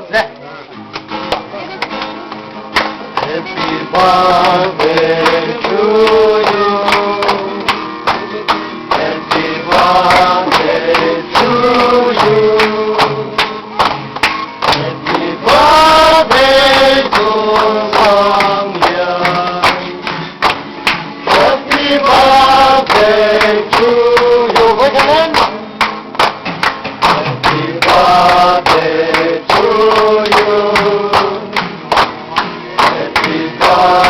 来。Happy birthday to you. Happy birthday to you. Happy birthday to Sanghyun. Happy birthday to you. Happy birthday to you. Happy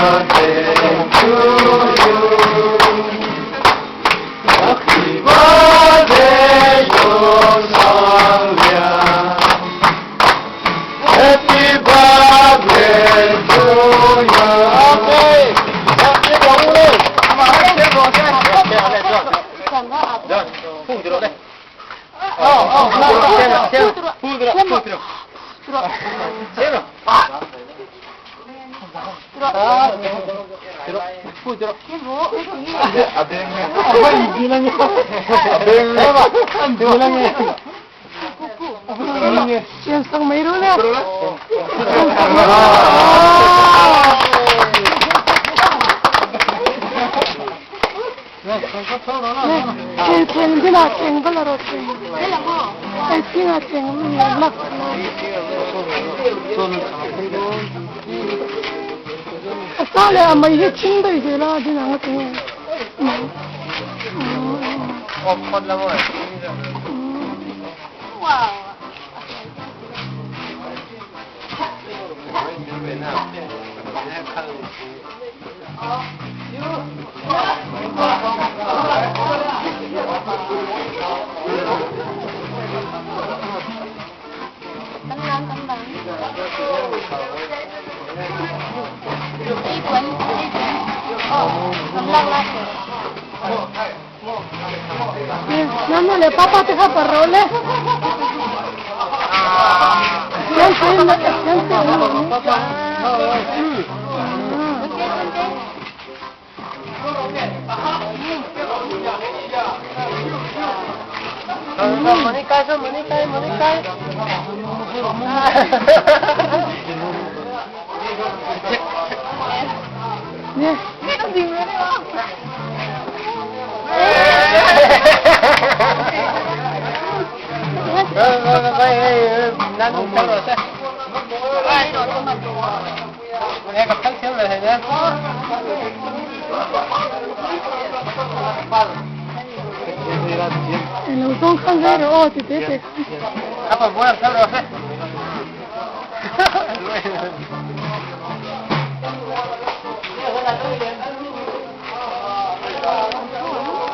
birthday to you. Happy birthday to Sanghyun. Happy birthday to you. Okay.